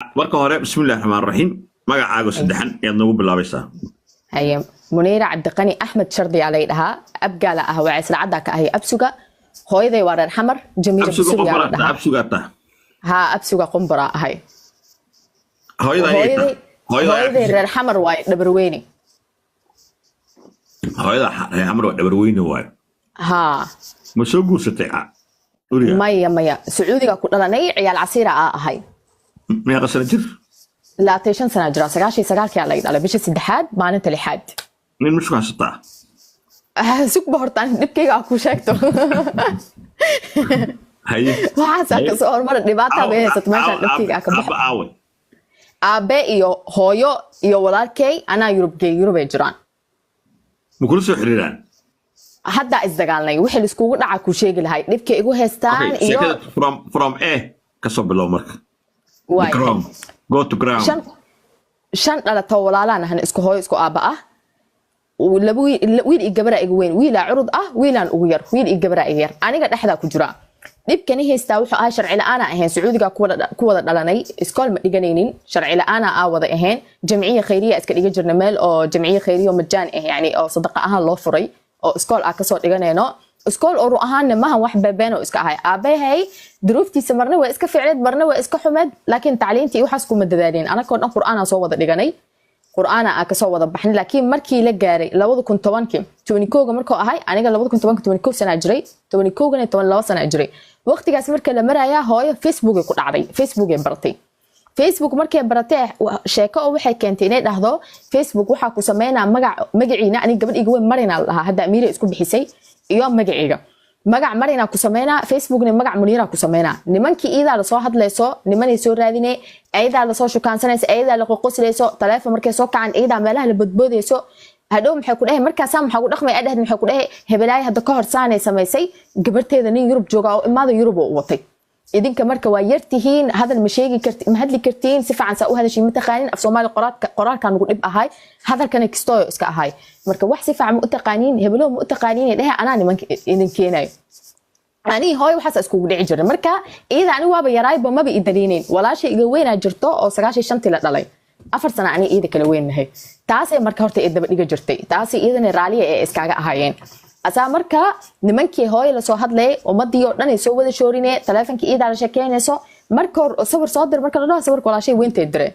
Marka hore, bismillahi raxmaan raxiim, magacaaga saddexan ayaad noogu bilaabaysaa. Haye, Muniira Cabdiqani Axmed Shardi aa lay dhahaa, Abgaala ah, waa islacaddaa ka ahay Absuga. Hooyaday waa reer Xamar, Jamiila. Absuga. Busugaa la Qumbaraa dhahaa. Absugaa taa? Haa, Absuga Qumbaraa ahay. Hooyada ayay hooyaday taa hooyada? Hooyaday reer Xamar waaye, Dhabarweyne. Hooyada reer Xamar waa, Dhabarweyne waayo. Haa. Ma soo guursatay uriga? Maya, maya, Sacuudiga ku dhalanay, ciyaal casiira aa ahay. Meeqa sano jir? 25 sana jira, 99-kii aa lay dhalay, bisha saddexaad maalinta lixaad. Nin ma shukaansataa? Sugba, horta ani dhibkayga aa ku sheegto. Haye. Waxaasaa kasoo hormara, dhibaataa bay haysato meeshaan, dhibkayga aa ka baxo. Aabba aawe? Aabe iyo hooyo iyo walaalkay anaa Yurub geey, Yurubay jiraan. Ma kula soo xiriiraan? Haddaa isdagaalnay, wixii laiskugu dhaca ku sheegi lahay, dhibkay igu haystaan. Okay, iyo sheekada from A kasoo bilow marka. The waay ground, go to ground. Shan dhalato walaalaan ahna, isku hooyo isku aabba ah. Laba wiil, wiil iyo gabaraa iga weyn, wiilaa curud ah, wiilaan ugu yar, wiil iyo gabaraa iga yar, aniga dhexdaa ku jira. Dhibkani haystaa wuxuu ahaa sharci la-aana ahayn. Sacuudiga ku wada dhalanay, iskool ma dhiganaynin, sharci la-aana aa wada ahayn. Jamciya khayriya iska dhigan jirna, meel oo jamciya khayriya oo majaan ah, yani oo sadaqa ahaan loo furay oo iskool ah kasoo dhiganayno, iskool oo ru ahaanna mahan, wax beebeen oo iska ahay. Aabahay duruuftiisa marna waa iska fiicneed, marna waa iska xumeed, laakiin tacliintii iyo waxaas kuma dadaalin. Anakoo dhan Qur'aanaa soo wada dhiganay, Qur'aana aa kasoo wada baxnay, laakiin markii la gaaray 2010-kii, 11-ga markuu ahay aniga, 2010-ka 11 sanaa jiray, 11-gana 12 sanaa jiray. Waqtigaas marka la marayaa, hooyo Facebookay ku dhacday, Facebookay baratay. Facebook markay baratay, sheeko oo waxay keentay inay dhahdo Facebook waxaa ku sameynaa magac, magaciina aniga gabadh iga weyn Marinaa la dhahaa, hadda Amiira isku bixisay, iyo magaciiga magac Marinaa ku sameynaa, Facebookna magac Muniiraa ku sameynaa. Nimankii iidaa lasoo hadlayso, nimanay soo raadine, ayadaa lasoo shukaansanayso, ayadaa la qoqoslayso, taleefon markay soo kacaan iidaa meelaha la bodboodayso. Hadhow maxay ku dhahay? Markaasaa maxaa ku dhaqmay adhahd, maxay ku dhahay? Hebelaay hadda ka hor saanay samaysay, gabarteeda nin Yurub jooga oo imaada Yurub oo u watay. Idinka marka waa yartihiin, hadal ma sheegi karti, ma hadli kartiin si fiican, saa u hadashiin ma taqaanin. Af Soomaali qoraalka, qoraalkaa nugu dhib ahay, hadalkana kistooyo iska ahay. Marka wax si fiican ma u taqaaniin, hebelow ma u taqaaniin dhehe, anaa nimanka idin keenayo. Ani hooyo waxaas iskugu dhici jiray. Marka iyada ani waaba yaraayba, maba i daliinayn. Walaashay iga weynaa jirto oo 95-tii la dhalay, 4 sana ani iyada kala weynnahay. Taasay marka horta i daba dhiga jirtay, taasay iyadana raaliya ee iskaaga ahaayeen. Asaa marka nimankii hooyo lasoo hadlayay, ummadii oo dhan ay soo wada shoorine, taleefonkii iyadaa la sheekeynayso. Marka hor sawir soo dir, marka la dhaho sawirka walaashay weyntay dire.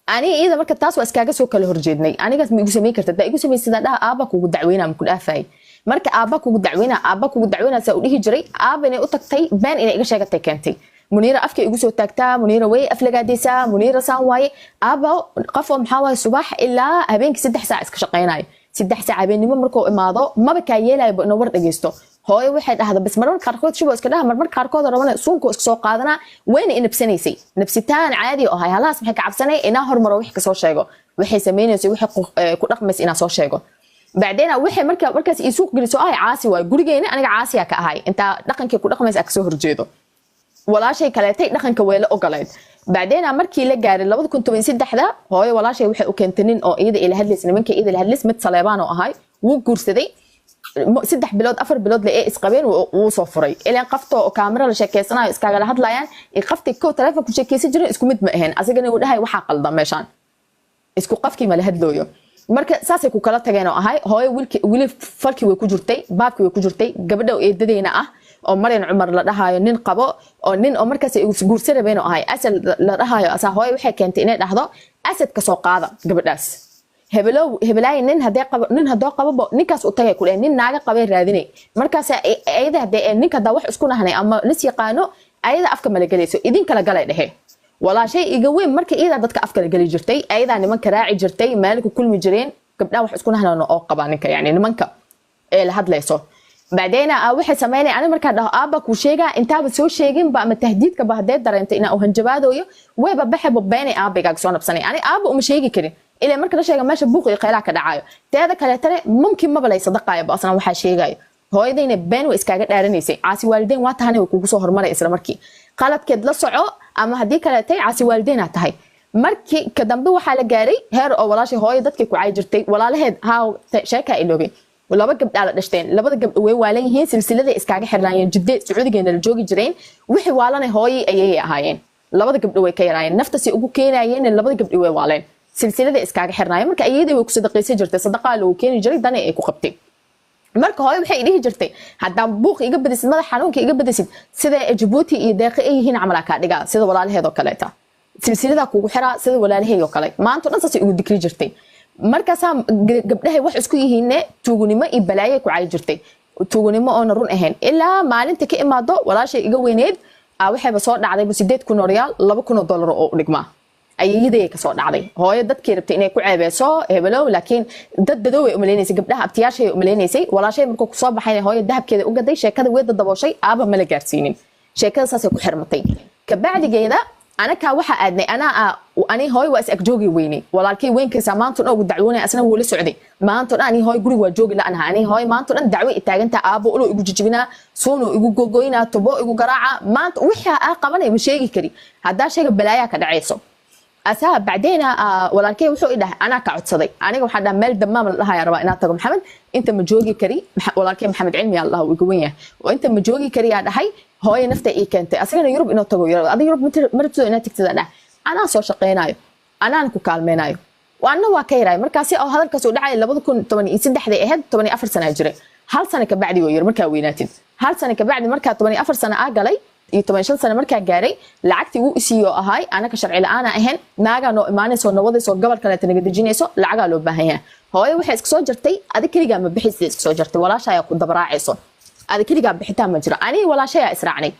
Ani iyada marka taas waa iskaaga soo kala horjeednay. Anigaas ma igu samayn karta, hadaa igu samaysid dhaha aaba kugu dacweynaa, ma ku dhaafay? Marka aaba kugu dacweynaa, aaba kugu dacweynaa saa u dhihi jiray. Aaba inay u tagtay, been inay iga sheegatay keentay. Muniira afkay igu soo taagtaa, Muniira way aflagaadaysaa, Muniira saan waaye. Aaba qof oo maxaa waaye, subax ilaa habeenkii 3 saac iska shaqaynayo, 3 saac habeennimo markuu imaado maba kaa yeelayo inuu war dhegeysto. Hooyo waxay dhahda bas marmar qaarkood shubo iska dhaha, marmar qaarkood rabana suunku iska soo qaadanaa. Wayna inabsanaysay, nabsitaan caadi oo ahay. Halahaas maxay ka cabsanay? Inaa hormaro wix kasoo sheego, waxay samaynayso, waxay ku dhaqmaysa inaa soo sheego. Bacdeen waxay marka markaas ii suuq geliso ahay caasi waayo gurigeena, aniga caasiya ka ahay intaa dhaqankii ku dhaqmaysa kasoo horjeedo. Walaashay kaleetay dhaqanka weela ogoleyd. Bacdeena markii la gaaray 2013-da, hooyo walaashay waxay u keentay nin oo iyada ila hadlaysa, nimanka iyada ila hadlays, mid Saleebaan oo ahay. Wuu guursaday, 3 bilood 4 bilood le ee isqabeen, wuu soo furay. Ilaan qafto oo kaamiro la sheekeysanayo iskaagala hadlayaan iyo qaftay kow taleefon ku sheekeysan jirin isku mid ma ahayn. Asagana uu dhahay waxaa qaldan meeshaan, isku qafkii ma la hadlooyo. Marka saasay ku kala tageen oo ahay. Hooyo wiilki wili falkii way ku jirtay, baabkii way ku jirtay. Gabadha oo eedadeyna ah oo Maryan Cumar la dhahayo, nin qabo oo nin oo markaas ay guursan rabeen oo ahay, Asal la dhahayo, asaa hooyo waxay keentay inay dhahdo Asad ka soo qaada gabadhaas. Hebelow hebelaayo nin hadee qabo, nin hadoo qababo ninkaas u tagay ku dheh, nin naaga qabay raadinay. Markaas ayada hadee ninka hadaa wax isku nahnay ama lis yaqaano, ayada afka mala gelayso, idin kala galay dhehe. Walaashay iga weyn marka iyadaa dadka afka la geli jirtay, ayadaa nimanka raaci jirtay, meel ku kulmi jireen gabdhaha wax isku nahnano oo qabaa ninka, yani nimanka ee la hadlayso. Bacdeen waxay sameynay, ani markaa dhaho aaba kuu sheegaa, intaaba soo sheeginba ama tahdiidkaba haddee dareentay inaa u hanjabaadooyo, wayba baxayba beenay aabaygaaga soo nabsanay. Ani aaba uma sheegi karin, ilaa marka la sheega meesha buuq iyo qaylaa ka dhacayo. Teeda kaleetana mumkin maba lay sadaqaayo ba asna waxaa sheegayo. Hooyadayna been way iskaaga dhaaranaysay, caasi waalideyn waa tahana, way kugu soo hormaray isla markii qaladkeed la soco, ama haddii kaleetay caasi waalideynaa tahay. Markii ka dambe waxaa la gaaray heer oo walaashay hooyo dadkii ku cay jirtay walaalaheed. Haa, sheekaa iloobay, laba gabdhaa la dhashteen, labada gabdho way waalan yihiin, silsiladay iskaaga xirnaayeen, Jidde Sacuudigeena la joogi jireen. Wixii waalanay hooyay ayay ahaayeen. Labada gabdho way ka yaraayeen, naftasay ugu keenayeen. Labada gabdho way waaleen, silsilada iskaaga xirnaayeen. Marka ayeeday way ku sadaqaysan jirtay, sadaqaa loogu keeni jiray, dani ay ku qabtay. Marka hooyo waxay dhihi jirtay, haddaan buuq iga badisid, madax xanuunka iga badisid, sida Jabuuti iyo Deeqe ay yihiin camalaa kaa dhigaa, sida walaalaheedoo kaleeta silsiladaa kugu xiraa, sida walaalaheey oo kale. Maanta o dhan saasay ugu dikri jirtay. Markaasaa gabdhahay wax isku yihiinne tuugunimo iyo balaayay ku cayi jirtay, tuugunimo oona run ahayn. Ilaa maalinta ka imaado walaashay iga weyneed waxayba soo dhacdayba 8,000 oo riyaal, $2,000 oo u dhigmaa ayeeyadayay kasoo dhacday. Hooyo dadkii rabtay inay ku ceebeyso hebelow, laakiin dad dadow ay umaleynaysay, gabdhaha abtiyaashay umaleynaysay. Walaashay markuu kusoo baxay, hooyo dahabkeeda u gaday. Sheekada way dadabooshay, aaba mala gaarsiinin. Sheekada saasay ku xirmatay. Kabacdigeeda anakaa waxaa aadnay, anaa ani hooyo waa is agjoogi weynay. Walaalkay weynkiisa maanta dhan ugu dacwoonay, asna wuu la socday. Maanta dhan ani hooyo guriga waa joogi la'naha. Ani hooyo maanta dhan dacwo i taagantaa, aabo ulo igu jijibinaa, suunu igu gogoynaa, tubo igu garaaca. Maanta wixii aa qabanay ma sheegi kari, haddaa sheega balaayaa ka dhacayso. Asaa bacdeena walaalkay wuxuu i dhahay, anaa ka codsaday. Aniga waxaan dhahay, meel damaam la dhahaya rabaa inaan tago, Maxamed, inta ma joogi kari. Walaalkay Maxamed Cilmi aa la dhaha, wuu iga wen yahay, oo inta ma joogi kari yaa dhahay. Hooyo nafta ii keentay, asagana Yurub inuu tago. Adiga Yurub ma rabtido inaad tagtid aa dhahay. Anaa soo shaqeynayo, anaan ku kaalmeynayo, waana waa ka yaraay. Markaasi oo hadalkaas uu dhacay 2013-day ahayd, 14 sana jiray. Hal sano kabacdi wuu yiri, markaa weynaatid. Hal sano kabacdi markaa 14 sano aa galay iyo 15 sano markaa gaaray, lacagtii wuu isiiyo ahay. Anaka sharci la-aan ahayn, naagaa noo imaanayso, nawadayso, gobol kaleeta naga dejinayso, lacagaa loo baahan yahay. Hooyo waxay iska soo jartay, adig keligaa ma bixisida, iska soo jartay, walaasha ayaa ku dabaraacayso, adig keligaa bixitaan ma jiro. Aniga walaashayaa israacnay,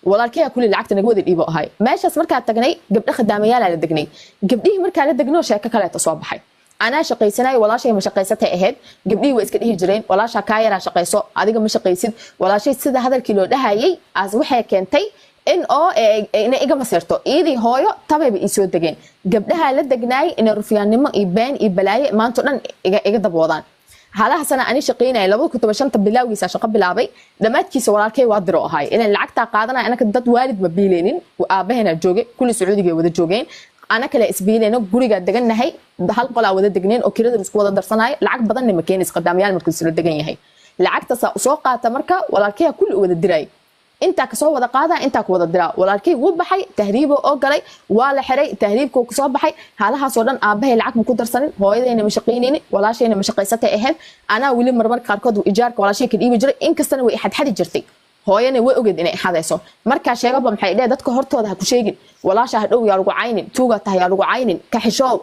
walaalkayaa kulli lacagta naga wada dhiibo ahay. Meeshaas markaa tagnay, gabdho khadaamayaala la degnay. Gabdhihii markaa la degno, sheeko kaleeta soo baxay. Anaa shaqaysanayo, walaashay ma shaqaysatay ahayd. Gabdhihii way iska dhihi jireen, walaashaa kaa yaraa shaqayso, adiga ma shaqaysid. Walaashay sida hadalkii loo dhahayay as waxay keentay in oo inay iga masirto iyadii hooyo tabayba ii soo degeen. Gabdhaha la degnaay inay rufyaannimo iyo been iyo balaaye maanta o dhan iga dabwoodaan. Halaha sana ani shaqaynaya, 2015-ta bilowgiisa shaqo bilaabay, dhammaadkiisa walaalkay waa diro ahay inaan lacagtaa qaadanaya. Anaka dad waalid ma biileynin, aabahena jooge, kulli Sacuudiga wada joogeen. Ana kale isbiileyno, gurigaa degannahay, hal qolaa wada degneen oo kirada isku wada darsanayo. Lacag badanna ma keenays qadaamayaal markuu isla degan yahay. Lacagtaasaa usoo qaata. Marka walaalkaya kulli u wada diray, intaa kasoo wada qaada, intaa ku wada diraa. Walaalkay wuu baxay, tahriibo oo galay, waa la xiray, tahriibkuu kasoo baxay. Haalahaasoo dhan aabahay lacag ma ku darsanin, hooyadayna ma shaqaynaynin, walaashayna ma shaqaysatay ahayd. Anaa weli marmar qaarkood ijaarka walaashay ka dhiibi jiray, inkastana way ixadxadi jirtay. Hooyana way ogeed inay ixadayso. Markaa sheegaba maxay dheh, dadka hortooda ha ku sheegin walaasha, ha dhow yaa lagu caynin, tuugaa tahay yaa lagu caynin, ka xishoow,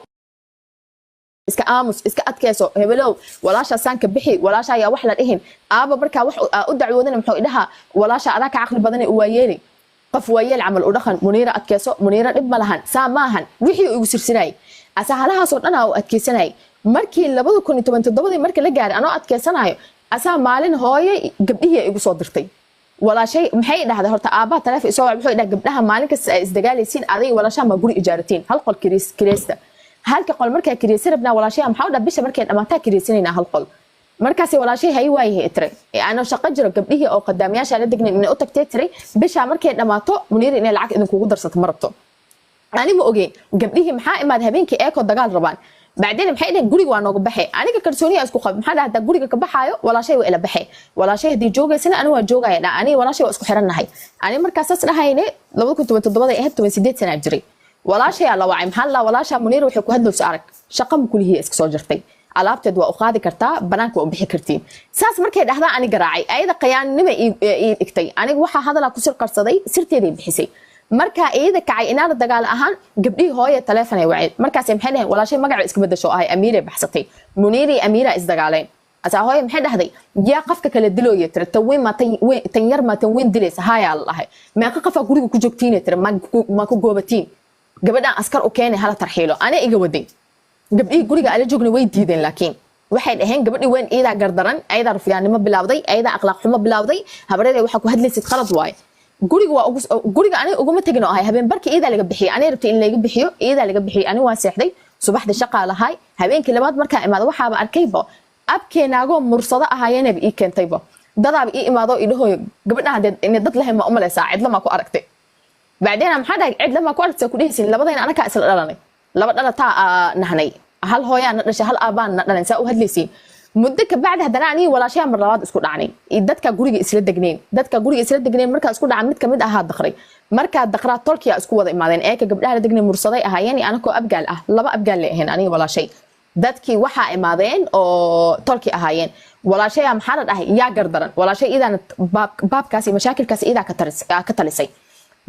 iska aamus, iska adkayso, hebelow, walaashaa saanka bixi, walaasha ayaa wax la dhihin. Aaba markaa wax u dacwoodana muxuu idhahaa, walaasha adaa ka caqli badanay, u waayeeli, qof waayeel camal u dhaqan, Muniira adkayso, Muniira dhib ma lahan, saa maahan. Wixii igu sirsinayay asa halahaasoo dhan aa u adkaysanayay. Markii 2017-dii marka la gaaray, anoo adkaysanayo, asaa maalin hooye gabdhihii ay igu soo dirtay. Walaashay maxay dhahday? Horta aabbaha taleefon isoo wac, wuxuu dhahay, gabdhaha maalin kasta ay isdagaalaysiin, adiga walaashaha ma guri ijaaratiin, hal qol kireysta. Halka qol markaa kireysan rabnaa, walaashaha maxaa u dhaha, bisha markay dhamaataa kireysanaynaa hal qol. Markaasi walaashay hay waayahay tiray, anoo shaqo jiro, gabdhihii oo qadaamayaasha la degnayn inay u tagtay tiray, bishaa markay dhammaato Muniir inay lacag idinkugu darsato ma rabto. Ani ma ogeyn. Gabdhihii maxaa imaad habeenkii eekoo dagaal rabaan. Bacdeen maxay dhaheen, guriga waa nooga baxay. Aniga kalsooniya isku qab, maxaa dhaha, haddaa guriga ka baxaayo walaashay waa ila baxay, walaashay haddii joogaysana ani waa joogaya dha. Aniga walaashay waa isku xirannahay. Ani markaas saas dhahayne 2017-day ahayd, 18 sanaa jiray. Walaashayaa la wacay, maxaa la walaashaa Muniir waxay ku hadlayso arag, shaqa ma kulihiya, iska soo jirtay, alaabteed waa u qaadi kartaa, banaanka waa u bixi kartiin. Saas markay dhahdaa ani garaacay, ayada qayaannima ii dhigtay. Aniga waxaa hadalaa ku sir qarsaday, sirteeday bixisay. Markaa iyada kacay inaana dagaal ahaan, gabdhihii hooye taleefon ay waceen. Markaas maxay dhaheen, walaashay magaca iska bedasho ahay, Amiiray baxsatay. Muniiri Amiira isdagaaleen. Asaa hooye maxay dhahday, yaa qafka kala dilooya tiri, tan weyn maa tan yar maa tan weyn dilaysa? Hayaa la dhahay. Meeqa qafaa guriga ku joogtiina tiri, ma ku goobatiin, gabadhaan askar u keenay, hala tarxiilo. Ana iga waday. Gabdhihii guriga ala joogna way diideen, laakiin waxay dhaheen, gabadhii weyn iyadaa gardaran, ayadaa rufyaannimo bilowday, ayadaa akhlaaq xumo bilowday, habareeday waxaa ku hadlaysid qalad waaye. Guriga waa guriga aniga uguma tegin oo ahay. Habeen barkii iyadaa laga bixiyay, aniga rabtay in laga bixiyo, iyadaa laga bixiyay. Ani waan seexday, subaxdii shaqaa lahay. Habeenkii labaad markaa imaada, waxaaba arkayba abkeenaagoo mursado ahaayeenaba ii keentayba. Dadaaba ii imaado idhahooyo, gabadhaan hadee inay dad lahayn ma umalaysaa, cidla maa ku aragtay? Bacdeen maxaa dhahay, cidla maa ku aragtay ku dhehaysin, labadayna anakaa isla dhalanay, laba dhalataa nahnay, hal hooyaa na dhashay, hal aabaan na dhalan, saa u hadlaysiin. Muddo ka bacdi haddana anigi walaashayaa mar labaad isku dhacnay. Dadka guriga isla degnayn, dadka guriga isla degnayn markaa isku dhaca, mid kamid ahaa daqray. Markaa daqraa, tolkiya isku wada imaadeen. Eeka gabdhaha la degnayn mursaday ahaayeen iyo anakoo Abgaal ah. Laba Abgaal lay ahayn aniga walaashay. Dadkii waxaa imaadeen oo tolki ahaayeen. Walaashayaa maxaa la dhahay? Yaa gardaran? Walaashay iidaana baabkaas iyo mashaakilkaas iidaa ka talisay.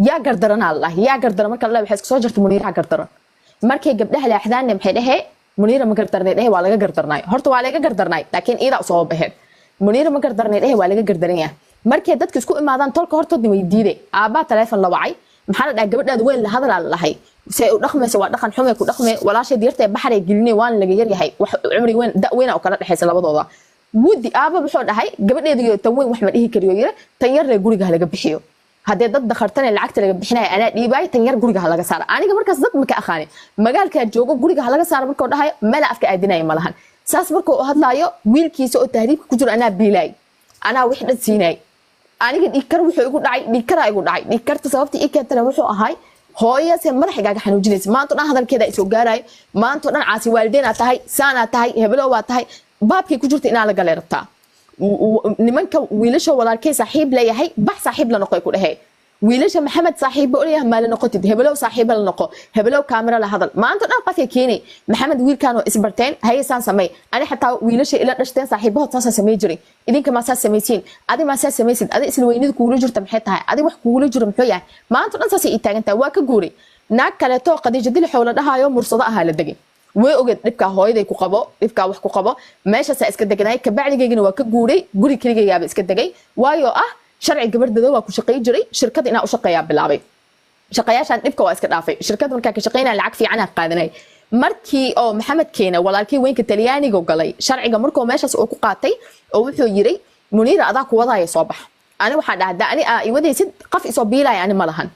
Yaa gardaranaa la dhahay? Yaa gardaran marka la dhahay, waxay isku soo jartay Muniiraha gardaran. Markay gabdhaha leexdaanne, maxay dhahee? Muniira ma gardarnay dhehe, waa laga gardarnay. Horta waa laga gardarnay, laakiin iidaa usoo baxeen. Muniira ma gardarnay dhehe, waa laga gardaran yahay. Markay dadka isku imaadaan tolka hortoodna way diiday. Aabbaa taleefon la wacay. Maxaa la dhahay? Gabadhaada weyn la hadalaa la dhahay. Si ay u dhaqmayso waa dhaqan xumay ku dhaqmay. Walaashay diyarta baxray gelinay, waana laga yaryahay, wax cumri weyn da weyna oo kala dhexaysa labadooda. Wudi aaba wuxuu dhahay gabadheedu iyo tan weyn wax ma dhihi kariyo, yire tan yarle guriga ha laga bixiyo. Haddee dad dakhartane lacagta laga bixinaya anaa dhiibaay, tan yar guriga ha laga saara. Aniga markaas dad maka aqaanin, magaalkaa joogo. Guriga ha laga saara markuu dhahayo, mela afka aadinaya malahan. Saas markuu u hadlaayo, wiilkiisa oo tahriibka ku jiro anaa biilaay, anaa wix dhan siinay. Aniga dhiigkar wuxuu igu dhacay, dhiigkaraa igu dhacay. Dhiigkarta sababta ii keentana wuxuu ahay hooyase madax igaaga xanuujinaysa. Maanta o dhan hadalkeeda isoo gaarayo, maanta o dhan caasi waalideenaa tahay, saanaa tahay, hebelo waa tahay. Baabkay ku jirta inaa la galay rabtaa. Nimanka wiilasha walaalkay saaxiib leeyahay, bax saaxiib la noqoy ku dhehee. Wiilasha Maxamed saaxiibba oleyahay, maa la noqotid? Hebelow saaxiiba la noqo, hebelow kaamira la hadal. Maanta dhan qafka keenay Maxamed wiilkaan oo isbarteen, haye saan samey. Ani xataa wiilasha ila dhashteen saaxiibahood saasaan samey jiray. Idinka maa saas samaysiin? Adi maa saas samaysid? Adi isla weynida kugula jirta maxay tahay? Adi wax kugula jiro muxuu yahay? Maanta dhan saasay ii taagan tahay. Waa ka guuray. Naag kaleeto Khadiija Dilixow la dhahaayo, mursado ahaa la degay. Way ogeed dhibkaa hooyaday ku qabo, dhibkaa wax ku qabo. Meeshaasaa iska deganaay. Kabacdigeygana waa ka guuray, guri keligaygaaba iska degay. Waayo ah sharci gabardada waa ku shaqay jiray. Shirkad inaa u shaqeeyaa bilaabay. Shaqayaashaan dhibka waa iska dhaafay. Shirkad markaa ka shaqeynaya lacag fiican aan qaadanay. Markii oo Maxamed keena walaalkii weynka Talyaaniga galay sharciga, markuu meeshaas uu ku qaatay oo wuxuu yiri Muniira adaa ku wadaaya soo bax. Ani waxaa dhahdaa ani aa iwadaysid, qof isoo biilaya ani ma lahan.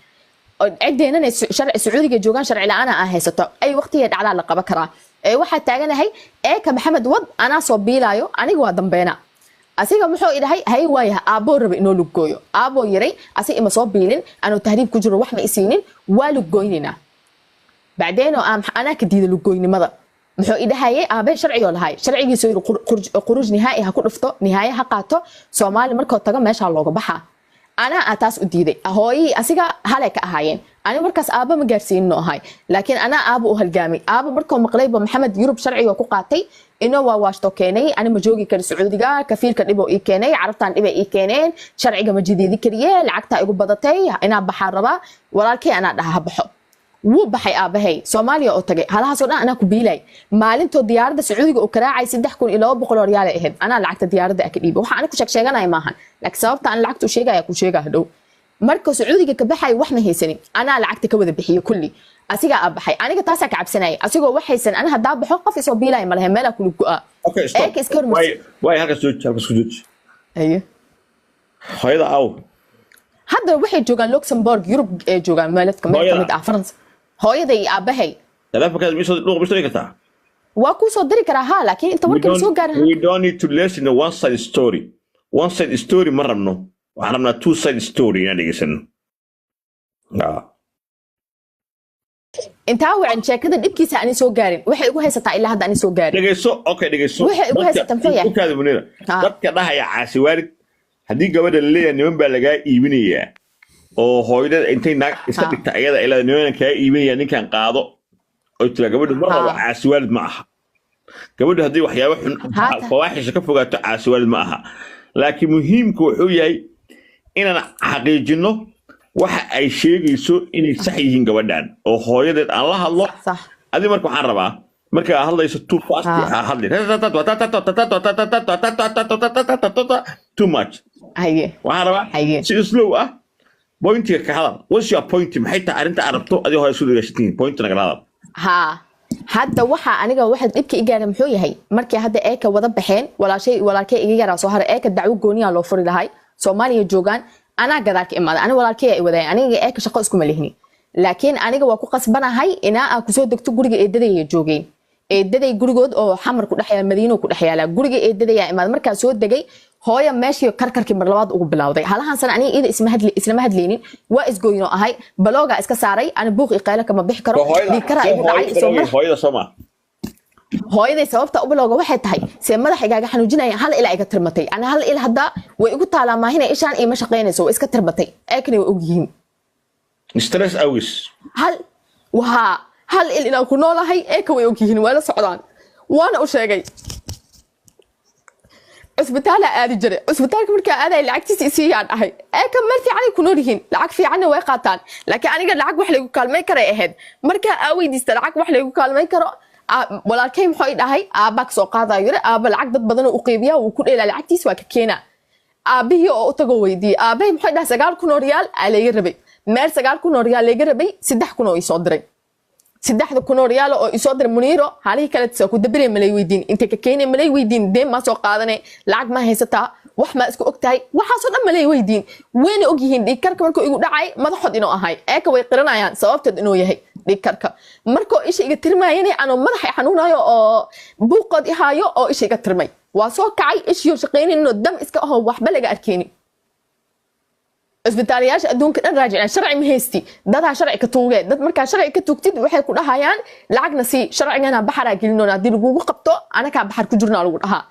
Ciddeenana sharci Sacuudiga joogaan, sharci la-aan aan haysato, ay waqtiga dhacdaa la qaban karaa. Ee waxaa taaganahay eeka Maxamed wad, anaa soo biilaayo, aniga waa dambeena. Asiga muxuu idhahay? Hay waayaha. Aaboo raba inoo lugooyo. Aaboo yiray asiga ima soo biilin, anuu tahriib ku jiro, wax ma isiinin, waa lugooynaynaa. Bacdeen oo anaa ka diida lugooynimada. Muxuu idhahayay aabee? Sharcigoo lahay, sharcigiisu yiri khuruuj nihaa'i ha ku dhufto, nihaaye ha qaato. Soomaali markoo tago meeshaa looga baxaa. Anaa aa taas u diiday. Hooyihii asiga halay ka ahaayeen. Ani markaas aaba ma gaarsiinino ahay, laakiin anaa aaba u halgaamay. Aaba markoo maqlayba Maxamed Yurub sharciga ku qaatay, inoo waa waashto keenay. Ani ma joogi kari Sacuudiga, kafiilka dhiboo ii keenay, Carabtaan dhibay ii keeneen, sharciga ma jidiidi kariye, lacagtaa igu badatay, inaa baxaa rabaa. Walaalkay anaa dhaha ha baxo. Wuu baxay aabahay Soomaaliya oo tagay. Halahaasoo dhan anaa ku biilay. Maalintoo diyaaradda Sacuudiga uu karaacay 3200 oo riyaal ay ahayd. Anaa lacagta diyaaradda ka dhiibay. Waxa ani ku sheeg sheeganaya maahan, laakiin sababta aan lacagta u sheegaya ku sheegaa hadhow. Marka Sacuudiga ka baxay wax ma haysanin, anaa lacagta ka wada bixiyey kulli. Asigaa aa baxay. Aniga taasaa ka cabsanayay, asigoo wax haysan ani haddaa baxo qof isoo biilaya ma lahe, meelaa kula go'a. Okay, stop. Eeka iska hormarsi. Waay waay, halkaas jooji, halkaas ku jooji. Ayo. Hooyada aw? Hadda waxay joogaan Luxembourg, Yurub ay joogaan, meeladka meel Hooyada? kamid ah France, hooyaday iyo aabahay. Taleefonkaas misoo dhuuqa misoo kartaa? Waa kuu soo diri karaa ha, laakiin inta We warkan soo don't, gaarin. we don't need to listen to one side story. One side story ma rabno. Waxaan rabnaa two side story inaan dhegeysano. Ah. Intaa wacan sheekada dhibkiisa ani soo gaarin, waxay igu haysataa ilaa hadda ani soo gaarin. Dhegeyso, okay, dhegeyso. Waxay igu haysataa muxuu yahay? Ukaada Munira. Ah. Dadka dhahaya caasi waalid, haddii gabadha la leeyahay niman baa lagaa iibinayaa oo hooyada intay naag iska dhigta ayada ilaa nimanan kaa iibinaya ninkan qaado oy tiraa gabadhu mar rabo, caasi waalid ma aha. Gabadhu haddii waxyaabo xun Haata. fawaaxisha ka fogaato, caasi waalid ma aha. Laakiin muhiimku wuxuu yahay inaan xaqiijino waxa ay sheegayso inay sax yihiin gabadhan oo hooyadeed aan la hadlo. Sax. Adi marka waxaan rabaa marka aad hadlayso too fast ha hadlin, too much. Haye. Waxaan rabaa Haye. si slow ah pointiga ka hadal. What's your point? Maxay tahay arrinta aad rabto adiga hooya isku dhegayshatiin? Point nagala hadal. Haa, hadda waxa aniga waxa dhibka i gaaray muxuu yahay? Markii hadda eeka wada baxeen, walaashay walaalkay iga yaraa soo haray. Eeka dacwo gooniyaa loo furi lahay, Soomaaliya joogaan, anaa gadaal ka imaaday. Ani walaalkay ay wadayeen, aniga eeka shaqo iskuma lihni, laakiin aniga waa ku qasbanahay inaa aan kusoo degto guriga eedadaya joogeen, eedaday gurigood oo Xamar ku dhex yaala, Madiino ku dhex yaala. Guriga eedadayaa imaaday. Markaa soo degay, hooya meeshii karkarkii mar labaad ugu bilowday. Halahan sana aniga iyada isma hadli, islama hadlaynin, waa isgoynoo ahay, baloogaa iska saaray. Ani buuq iyo qaylo kama bixi karo, dhiig karaa igu dhacay soo madax. Hooyada soo ma? Hooyaday sababta u bilowga waxay tahay see madaxa igaaga xanuujinaya, hal ilaa iga tirmatay. Ana hal il hadda way igu taalaa, maahina ishaan iima shaqaynayso, way iska tirmatay, eekani way ogyihiin. Stress awgis. Hal waa hal il inaan ku noolahay, eeka way ogyihiin, waa la socdaan, waana u sheegay. Cusbitaalaa aadi jiray, cusbitaalka markaa aadaya lacagtiisa isiiyaan dhahay. Eeka meel fiicanay ku nool yihiin, lacag fiicanna way qaataan, laakiin aniga lacag wax laygu kaalmayn karay ahayd. Markaa aa weydiista lacag wax laygu kaalmayn karo, walaalkay muxuu i dhahay? Aabbaa kasoo qaadaya yiri, aabba lacag dad badan oo u qeybiya, wuu ku dheelaa lacagtiis, waa ka keenaa. Aabbihii oo u tago weydiiyey, aabbahay muxuu dhahay? 9,000 oo riyaal aa layga rabay meel, 9,000 oo riyaal layga rabay, 3,000 oo isoo diray. 3,000 oo riyaal oo isoo diray Muniiro, halihii kale ku dabirey malay weydiin, intay ka keenay malay weydiin, deen maa soo qaadanay, lacag maa haysataa, wax maa isku ogtahay, waxaasoo dhan malay weydiin. Wayna ogyihiin dhiigkarka markuu igu dhacay madaxood inuu ahay, eeka way qiranayaan sababteed inuu yahay dhiigkarka. Markuu isha iga tirmayana anoo madaxa i xanuunayo oo buuqood i haayo oo isha iga tirmay, waa soo kacay ishiyo shaqaynin, dam iska ahoo waxba laga arkeynin. Cisbitaalayaasha adduunka dhan raajiceen, sharci ma haysti, dadaa sharci ka tuugee. Dad markaa sharci ka tuugtid waxay ku dhahayaan lacagna sii, sharcigana baxaraa gelinoona, haddii lagugu qabto anakaa baxar ku jirnaa lagu dhahaa.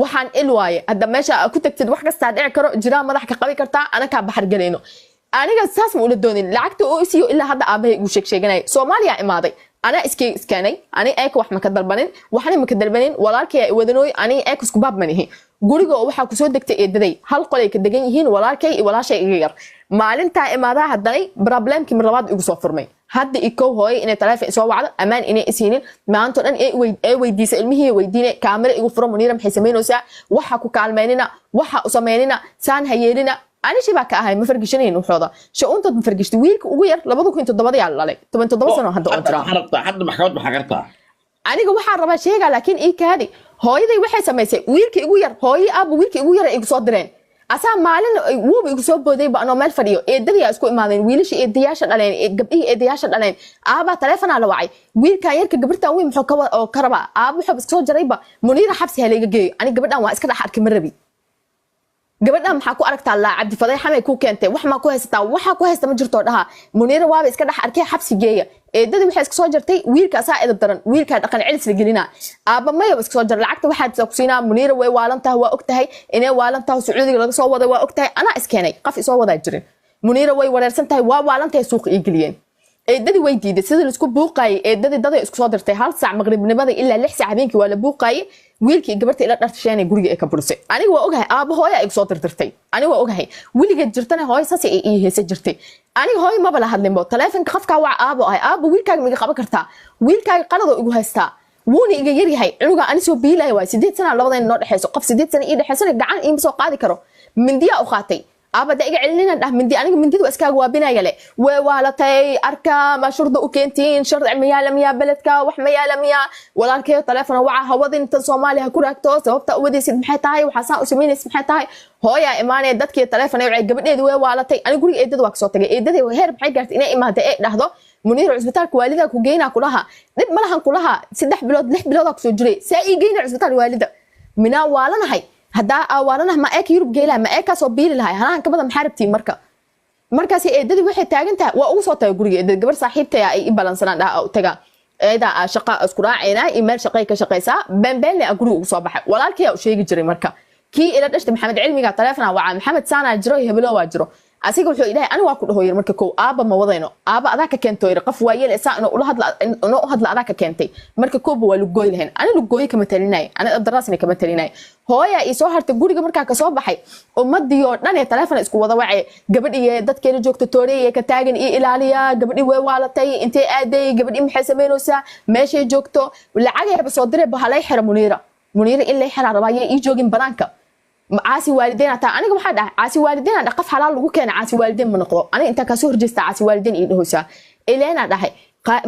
Waxaan il waaye, hadda meesha aa ku tagtid wax kastaa dhici karo, jiraa madax ka qabi kartaa, anakaa baxar gelayno. Aniga saas ma ula doonin lacagta oo isiiyo. Ilaa hadda aabahay igu sheeg sheeganaya. Soomaaliya imaaday, anaa iskay iskeenay, ani eeka wax maka dalbanin, waxna maka dalbanin, walaalkay ay wadanooy, ani eeka isku baab manihi. Guriga oo waxaa kusoo degtay eedaday, hal qolay ka degan yihiin walaalkay iyo walaashay iga yar. Maalintaa imaadaa haddanay problemkii mar labaad igu soo furmay. Hadda i kow hooye inay taleefon isoo wacdo, ammaan inay isiinin, maanto dhan ee weydiisa ilmihii weydiine, kaamira igu furo, Muniira maxay samaynaysaa, waxa ku kaalmeynina, waxa u sameynina, saan ha yeelina. Anishi baa ka ahay, ma fargishanayn waxooda sha-uuntood ma fargishta. Wiilka ugu yar 2007 yaa la dhalay, 17 sano hadda oo jiraa. Maxaa rabtaa hadda? Maxkamad maxaa kartaa? Aniga waxaan rabaa sheegaa, laakiin ii kaadi. Hooyaday waxay samaysay wiilka igu yar, hooyo aaba wiilka igu yar ay igu soo direen. Asaa maalin wuuba igu soo booday ba anoo meel fadhiyo. Eedadii isku imaadeen, wiilashii eedayaasha dhaleen, gabdhihii eedayaasha dhaleen. Aabaa taleefonaa la wacay, wiilkan yarka gabadhan weyn muxuu oo ka rabaa? Aaba wuxuu iska soo jarayba, Muniira xabsi ha layga geeyo, aniga gabadhan waa iska dhex arkay, ma rabi gabadhan. Maxaa ku aragtaa? Laa Cabdi Faday xamay ku keentay, wax maa ku haysataa? Waxa ku haysta ma jirto dhaha. Muniira waaba iska dhex arkay, xabsi geeya. Eedadii waxay iska soo jartay wiilka asaa edab daran, wiilka dhaqan celis la gelinaa. Aabba maya, iska soo jar lacagta waxaad ku siinaa. Muniira way waalan tahay, waa og tahay inay waalan tahay, Sacuudiga laga soo waday waa og tahay, anaa iskeenay, qof isoo wadaa jirin. Muniira way wareersan tahay, waa waalan tahay, suuqa ii geliyeen. Eedadii way diiday sidii laisku buuqayay. Eedadii daday isku soo dirtay, 1 saac maqribnimada ilaa 6 saac habeenkii waa la buuqayay. Wiilkii gabarta ila dhartasheenay guriga ay ka burisay. Aniga waa ogahay aabo hooya igu soo dirdirtay, aniga waa ogahay weligeed jirtana hooyo saas ay ii heesa jirtay. Aniga hooyo maba la hadlinbo, taleefonka qofkaa waa aabo ahay. Aabo wiilkaaga miga qaban kartaa? Wiilkaaga qaladoo igu haystaa, wuuna iga yaryahay, cunuga ani soo biilaya waay, 8 sana labadayna noo dhexeyso. Qof 8 sana ii dhexeysana gacan iima soo qaadi karo. Mindiyaa u qaatay aaba da iga celinina dhah mindi, aniga mindida waa iskaaga waabinaya le. Way waalatay, arka ma shurda u keentiin, sharci mayaala miyaa, beledka wax mayaala miyaa? Walaalkeeyo taleefona waca, hawadin tan Soomaaliya ha ku raagto, sababta u wadaysid maxay tahay? Waxaa saan u samaynaysid maxay tahay? Hooyaa imaanaya, dadkii taleefon wacay, gabadheedi way waalatay. Aniga guriga eedada waa kasoo tagay. Eedadii heer maxay gaartay inay imaatay ee dhahdo, Muniir cusbitaalka waalida ku geynaa kulaha, dhib malahan kulaha, 3 bilood 6 biloodaa kusoo jiray, saa ii geyna cusbitaal waalida, minaa waalanahay? Haddaa aa waalanahay ma eeka Yurub geelaha, ma eekaasoo biili lahay halahan ka badan, maxaa rabtiin? Marka markaas eedadii waxay taagan tahay, waa ugu soo tagay guriga eedada, gabar saaxiibtay ay i balansanaan dhaha u taga, eedaa aa shaqa isku raacaynaa iyo meel shaqay ka shaqaysaa, beenbeenle aa guriga ugu soo baxay. Walaalkii aa u sheegi jiray, marka kii ila dhashtay Maxamed Cilmiga taleefona wacaa, Maxamed saanaa jiro iyo hebelo waa jiro. Asiga wuxuu ilaahay ani waa ku dhaho yiri, marka kow aaba ma wadayno, aaba adaa ka keento yiri, qof waayeel isaa inuu ula hadla, inuu u hadla adaa ka keentay. Marka kooba waa lugooy lahayn, ani lugooy kama talinay, ani abdaraasna kama talinay. Hooya ii soo hartay guriga markaa kasoo baxay, ummadii oo dhan ee taleefon isku wada wacay, gabadhii dadkeena joogta tooreeye ka taagan ii ilaaliya, gabadhii way waalatay, intee aaday gabadhii, maxay samaynaysaa, meeshay joogto, lacagayba soo diray bahalay xira Muniira, Muniira in lay xiraa rabaa, yay ii joogin banaanka. Caasi waalideyn ataa aniga waxaa dhahay, caasi waalideyn aan dhahay, qof xalaal lagu keena caasi waalideyn ma noqdo. Aniga intaa kaasoo horjeesta caasi waalideyn ii dhahaysaa ileenaa dhahay.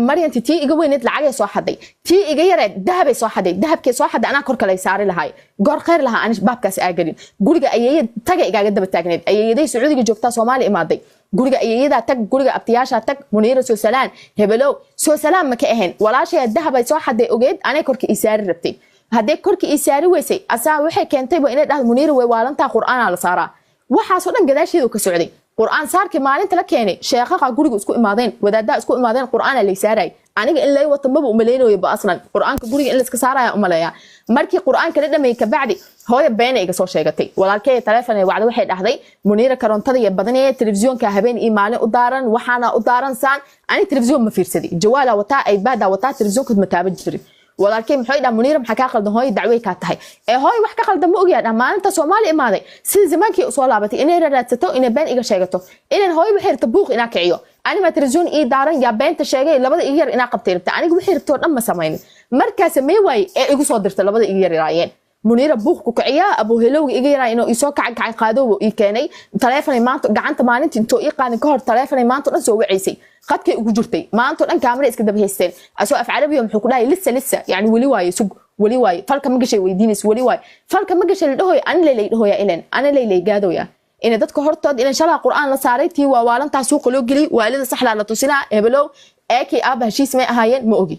Maryanti tii iga weyneed lacagay soo xaday, tii iga yareed dahabay soo xaday, dahabkay soo xaday anaa korka lay saari lahay, goor khayr lahaa ani baabkaas aagelin. Guriga ayeeya taga igaaga daba taagneed, ayeeyaday Sacuudiga joogtaa, Soomaali imaaday, guriga ayeeyadaa tag, guriga abtiyaashaa tag, Muniira soo salaan, hebelow soo salaan ma ka ahayn. Walaashay dahabay soo xaday ogeed, anay korka ii saari rabtay, haddee korka ii saari weysay asaa waxay keentayba inay dhahdo Muniira way waalantaa, Qur'aanaa la saaraa. Waxaasoo dhan gadaasheedu ka socday. Qur'aan saarkii maalinta la keenay, sheekhaqa guriga isku imaadeen, wadaadaha isku imaadeen, qur'aana lay saaray. Aniga in lay wato maba umalaynayo ba aslan. Qur-aanka guriga in layska saaraya umaleeya. Markii qur-aanka la dhameeyey kabacdi, hooyo beena iga soo sheegatay. Walaalkay taleefon ay wacday, waxay dhahday Muniira karontada iyo badanaya, telefisyoonka habeen iyo maalin u daaran, waxaana u daaran saan. Ani telefisyoon ma fiirsadi, jawaala wataa, iPad wataa, telefisyoonka ma taaban jirin. Walaalkay muxuu dhaha, "Muniira, maxaa kaa qaldan? Hooyo dacwey kaa tahay." Ee hooyo wax ka qaldan ma ogyaa dhah. Maalinta Soomaali imaaday sida zamaankii usoo laabatay inay raadsato, inay been iga sheegato. Inaan hooyo waxay rabta buuq inaa kiciyo. Ani maa telefisyoon ii daaran yaa beenta sheegay, labada iga yar inaa qabtay rabta. Aniga waxay rabtoo dhan ma samaynin. Markaa samey waaye ee igu soo dirtay labada iga yar yaraayeen, Muniira buuq ku kiciya. Abuuhelowga iga yaraa inuu isoo kacan kacan qaadoobo ii keenay. Taleefonay maanta gacanta maalinta intoo ii qaadin ka hor taleefonay maanta dhan soo wacaysay, qadkay ugu jirtay maanta dhan, kaamara iska daba haysteen. Asoo af carabiya muxuu ku dhahay, "Lisa lisa," yani weli waaye, sug, weli waaye. Falka ma gashay weydiinaysa, weli waaye, falka ma gashay la dhahoy. Ani leylay dhahoya, ilen ani leylay gaadoya ina dadka hortood ilan shalaa qur'aan la saaray, tii waa waalantaa suuqa loo geliyay, waalida saxdaa la tusinaa. Hebelow eekii aaba heshiis may ahaayeen, ma ogi.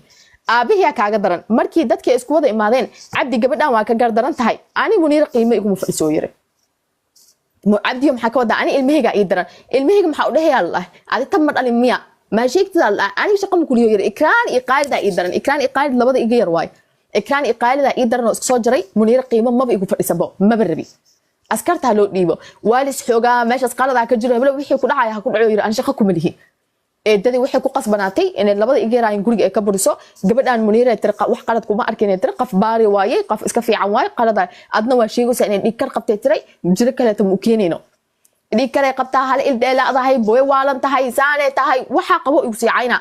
Aabihiyaa kaaga daran. Markii dadkii isku wada imaadeen, "Cabdi, gabadhan waa ka gardaran tahay, ani Muniira qiimo iguma fadhisoo," yiri. "Cabdiyo, maxaa ka wadaa? Ani ilmahayga ii daran, ilmahayga maxaa u dhahayaa?" La dhahay, "Adi tab ma dhalin miya? Maa sheegtidaa?" La dhahay, "Aniga shaqa ma kuliyo," yiri. "Ikraan iyo Qaalidaa ii daran." Ikraan iyo Qaalid labada iga yar waayo. "Ikraan iyo Qaalidaa ii daran oo iska soo jaray. Muniira qiimo maba igu fadhisabo, maba rabi, askartaa loo dhiibo." Waalis xoogaa meeshaas qaladaa ka jiro. "Heblo wixii ku dhacaya ha ku dhaco," yiri, "aan shaqo kuma lihi." Eedadii waxay ku qasbanaatay inay labada iga yaraayin guriga ay ka buriso. "Gabadhan Muniira," tiri, "wax qalad kuma arkin," tiri, "qof baari waayey, qof iska fiican waaye. Qalada adna waa sheegaysaa inay dhiig kar qabtay," tiray. "Jiro kaleeta ma u keenayno, dhiig karay qabtaa, hal ildeelaadahay, booy waalan tahay, saanay tahay, waxaa qabo igu siicayna,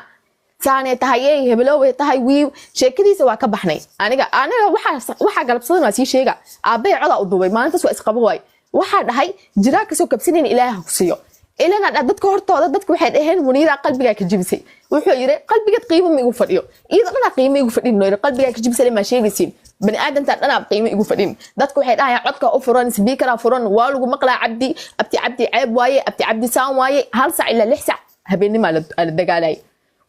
saanay tahay, ey hebeloway tahay." Wiiw sheekadiisa waa ka baxnay. Aniga waxaa galabsadan waa sii sheega. Aabbay codaa u duubay maalintaas, waa isqabo waay. Waxaa dhahay, jiraa kasoo kabsanayn, Ilaaha ku siiyo. Ilana dha dadka hortooda dadka waxay dhaheen Muniira qalbigaa ka jibisay. Wuxuu yiri, "Qalbigeed qiimo ma igu fadhiyo, iyadoo dhanaa qiimo igu fadhin." Yiri, "Qalbigaa ka jibisay, maa sheegaysiin bani aadamta dhanaa qiimo igu fadhin." Dadka waxay dhahayaan codka u furan, speaker-a furan, waa lagu maqlaa. "Cabdi, abti Cabdi ceeb waaye, abti Cabdi saan waaye." 1 sac ilaa 6 sac habeennimaa la dagaalayay.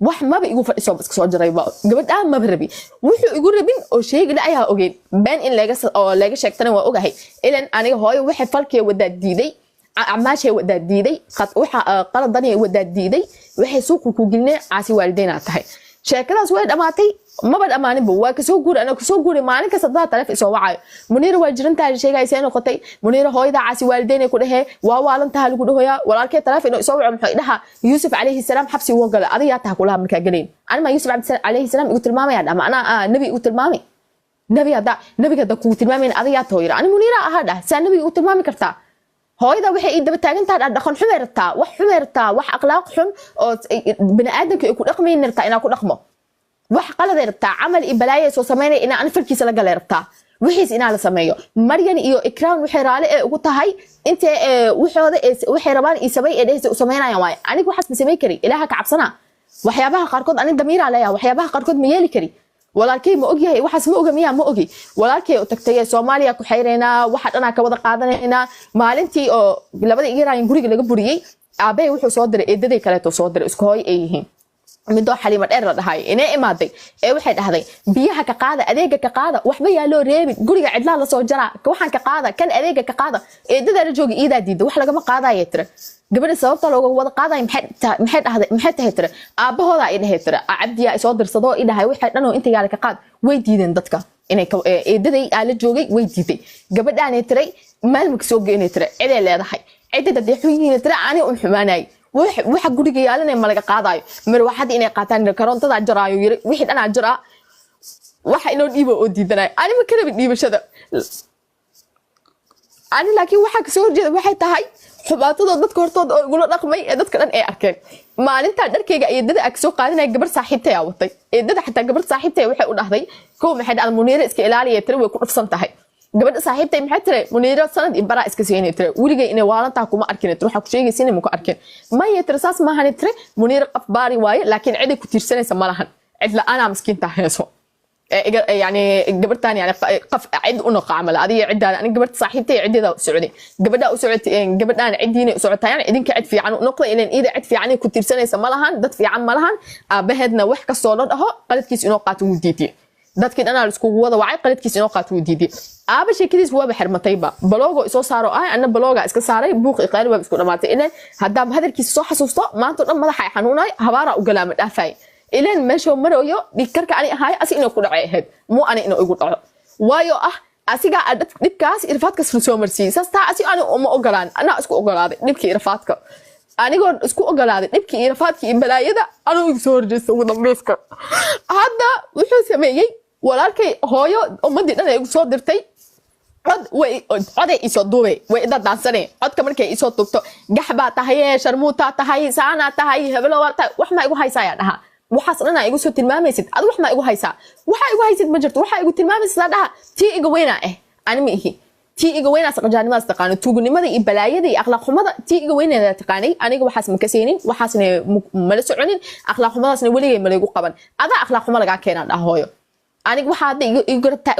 Wax maba igu fadhiso, iska soo jarayba gabadhaan, maba rabi. Wuxuu igu rabin oo sheegi la ayaa ogeyn. Been in laga oo laga sheegtana waa ogahay. Ilan aniga hooyo waxay falkee wadaa diiday, acmaashay wadaa diiday, waxa qaladanay wadaa diiday, waxay suuqa ku gelinay caasi waalideynaa tahay. Sheekadaas way dhamaatay, maba dhammaaninba, waa kasoo guuray. Anaa kasoo guuray. Maalin kasta dadaa taleef isoo wacayo, "Muniira waa jirantahay," sheegaysa noqotay. "Muniira hooyada caasi waalideynay ku dhahee, waa waalantaha," lagu dhahoyaa. Walaalkee taleef inuu isoo waco, muxuu dhahaa, "Yuusuf calayhi salaam xabsi uga gala, adigaa taha kulaha markaa gelayn. Anima Yuusuf calayhi salaam igu tilmaamaya dhama? Anaa nebi igu tilmaamay? Nebi hadda, nebiga hadda kugu tilmaamayn, adigaa taho," yiri. "Ani Muniira ahaa," dhah, "saa nebiga igu tilmaami kartaa? Hooyada waxay ii daba taagan tahay dhaqan xumay rabtaa, wax xumay rabtaa, wax akhlaaq xun oo bani aadamka ay ku dhaqmayn rabtaa inaa ku dhaqmo, wax qaladay rabtaa, camal iyo balaayo soo samaynaya inaa an falkiisa la galay rabtaa, wixiis inaa la sameeyo." Maryan iyo Ikraan waxay raali ee ugu tahay intee waxooda waxay rabaan ii samay ee dhehaysa u samaynayaan waaye. Aniga waxaas ma samayn kari. Ilaaha ka cabsanaa. Waxyaabaha qaarkood ani damiiraa leeyahay, waxyaabaha qaarkood ma yeeli kari. Walaalkay ma ogyahay waxaas? Ma oga miyaa? Ma ogi. Walaalkay u tagtay ee Soomaaliya ku xayraynaa, waxa dhanaa ka wada qaadanaynaa. Maalintii oo labada igaraayin guriga laga buriyey, aabbahay wuxuu soo diray eedaday kaleeto soo diray, isku hooy ay yihiin, midoo Xaliimo Dheer la dhahay. Inay imaaday ee waxay dhahday, "Biyaha ka qaada, adeega ka qaada, waxba yaa loo reebin, guriga cidlaa lasoo jaraa, waxaan ka qaada, kan adeega ka qaada." Eedadaa la jooga iidaa diida. "Wax lagama qaadaya," tira gabadha. "Sababta looga wada qaadaya maxay dhahday, maxay tahay?" tira. "Aabbahoodaa," i dhahay tira, "Cabdiyaa isoo dirsadoo i dhahay waxay dhanoo inta yaala ka qaad." Way diideen dadka inay eedaday aa la joogay, way diiday. Gabadhaanay tiray maalmaka soo geynay tira, ciday leedahay, ciday dadee xun yihiin, tira, ani un xumaanayay. Waxa guriga yaalanay ma laga qaadayo, marwaxadii inay qaataan, karoontadaa jaraayo, yiri, wixii dhanaa jaraa, waxa inoo dhiibo oo diidanay. Ani ma ka rabin dhiibashada ani, laakiin waxaa kasoo horjeeda waxay tahay xubaatadoo dadka hortooda oo igula dhaqmay ee dadka dhan ay arkeen. Maalintaa dharkayga eedada aa kasoo qaadanaya, gabar saaxiibtay aa watay eedada. Xataa gabar saaxiibtay waxay u dhahday, kow maxay dhahday, "Muniire iska ilaaliya," tiri, "way ku dhufsan tahay." Gabadha saaxiibtay maxay tiri, "Muniiro sanad iyo baraa iska siinay," tiri, "weligay inay waalantaa kuma arkin," tiri. "Waxaa ku sheegaysa inay maku arkin maya," tiri. "Saas maahani," tiri, "Muniiro qof baari waaye, laakiin ciday ku tiirsanaysa ma lahan, cid la-aanaa miskiintaa heeso yani gabartan yani qof cid u noqo camal adiga ciddaada." Aniga gabarta saaxiibtay ciddeeda u socday, gabadha u socotay, gabadhaan ciddiina u socotaa, yani idinka cid fiican u noqda, ilan iida cid fiican ku tiirsanaysa ma lahan, dad fiican ma lahan. Aabaheedna wax kastoo la dhaho qaladkiis inoo qaato wuu diidiyey. Dadkii dhanaa laiskugu wada wacay, qaladkiis inoo qaato wuu diidiyey. Aaba sheekadiis waaba xirmatayba, block-go isoo saaro ah, anna block-ga iska saaray. Buuq iqaali waaba isku dhamaatay. Ilan haddaa hadalkiisa soo xasuusto, maanta o dhan madaxa ay xanuunayo, habaaraa u galaama dhaafay. Ilaan meeshoo marayo dhiigkarka ani ahaay asi inuu ku dhacay ahayd, muu ani inuu igu dhaco, waayo ah asigaa aa dhibkaas irfaadkas soo marsiiyey. Saas taa asi ani uma ogolaan, anaa isku ogolaaday dhibkii irfaadka, anigoo isku ogolaaday dhibkii iyo rafaadkii iyo balaayada anuu igu soo horjeesta. Ugu dambeyska hadda wuxuu sameeyey walaalkay hooyo ummadii dhan ay igu soo dirtay cod, way coday isoo duubay, way ida daansanay. Codka markay isoo duubto, gax baa tahay, sharmuutaa tahay, saanaa tahay, hebelo waa tahay, wax maa igu haysaa ayaa dhahaa. Waxaas dhan aa igu soo tilmaamaysid adi, wax maa igu haysaa? Waxaa igu haysid ma jirto. Waxaa igu tilmaamaysid aa dhaha, tii iga weynaa ah ani ma ihi, tii iga weynaas qajaanimadaas taqaano, tuugnimada iyo balaayada iyo akhlaaq xumada tii iga weyneeda taqaanay. Aniga waxaas ma kasaynin, waxaasna mala soconin, akhlaaq xumadaasna weligay malaygu qaban. Adaa akhlaaq xumo lagaa keenaa dhaha hooyo. Aniga waxaa hadda